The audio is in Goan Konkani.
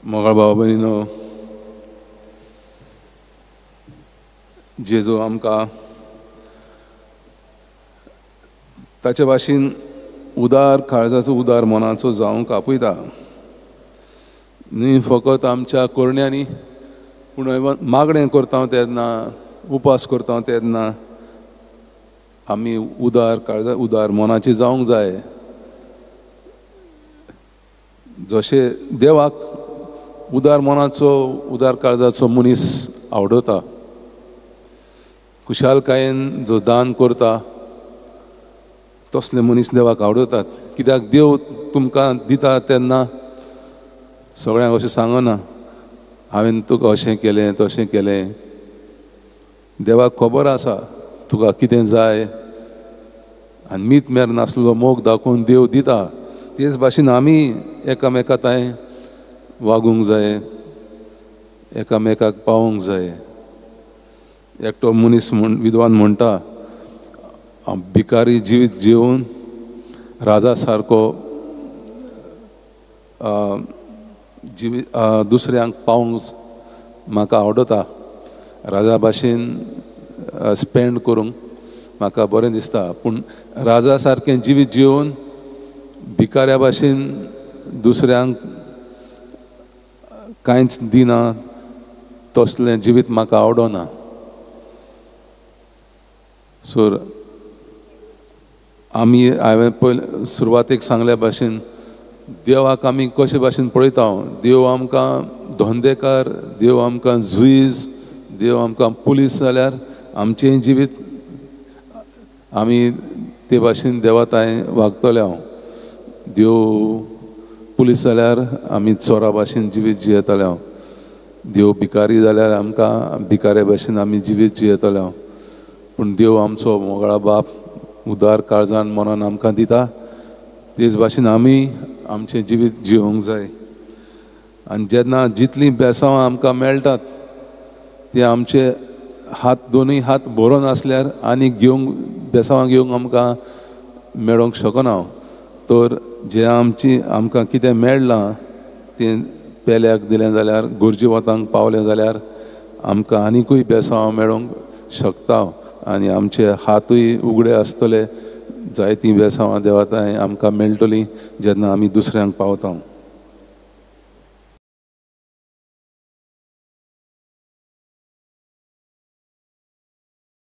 मोगाळ भाव भयणीनो, जेजू आमकां ताचे भाशेन उदार काळजाचो, उदार मनाचो जावंक आपयता. न्ही फकत आमच्या करण्यांनी, पूण मागणें करता तेन्ना, उपास करता तेन्ना आमी उदार काळजा, उदार मनाची जावंक जाय. जशें देवाक उदार मनाचो, उदार काळजाचो मनीस आवडता, खुशालकायेन जो दान करता तसले मनीस देवाक आवडतात. कित्याक देव तुमकां दिता तेन्ना सगळ्यांक अशें सांगना हांवें तुका अशें केलें तशें केलें. देवाक खबर आसा तुका कितें जाय आनी मीत मेर नासलो मोग दाखोवन देव दिता. तेच भाशेन आमी एकामेका तांय वागूंक जाय, एकामेकाक पावोंक जाय. एकटो मनीस म्हण विद्वान म्हणटा, भिकारी जिवीत जिवन राजा सारको जिवीत दुसऱ्यांक पावोंक म्हाका आवडटा, राजा भाशेन स्पेंड करूंक म्हाका बरें दिसता. पूण राजा सारकें जिवीत जिवन भिकाऱ्या भाशेन दुसऱ्यांक कांयच दिना तसलें जिवीत म्हाका आवडना. सो आमी हांवें पयलें सुरवातेक सांगल्या भाशेन देवाक आमी कशे भाशेन पळयता. देव आमकां धंदेकार, देव आमकां जुईज, देव आमकां पुलीस जाल्यार आमचें जिवीत आमी ते भाशेन देवा तांय वागतले. हांव देव पुलीस जाल्यार आमी चोरा भाशेन जिवीत जियेतले. हांव देव भिकारी जाल्यार आमकां भिकाऱ्या भाशेन आमी जिवीत जियेतले. हांव पूण देव आमचो मोगळा बाप उदार काळजान मनान आमकां दिता, तेच भाशेन आमी आमचें जिवीत जिवोंक जाय. आनी जेन्ना जितलीं बेसांवां आमकां मेळटात ती आमचे हात, दोनूय हात भरोन आसल्यार आनी घेवंक बेसांवां घेवंक आमकां मेळोंक शकना. तर जें आमची आमकां कितें मेळ्ळां तें पेल्याक दिलें जाल्यार, गरजेवंतांक पावलें जाल्यार आमकां आनिकूय बेसांवां मेळोंक शकता आनी आमचे हातूय उगडे आसतले. जायतीं बेसांवां देवातांय आमकां मेळटलीं जेन्ना आमी दुसऱ्यांक पावता.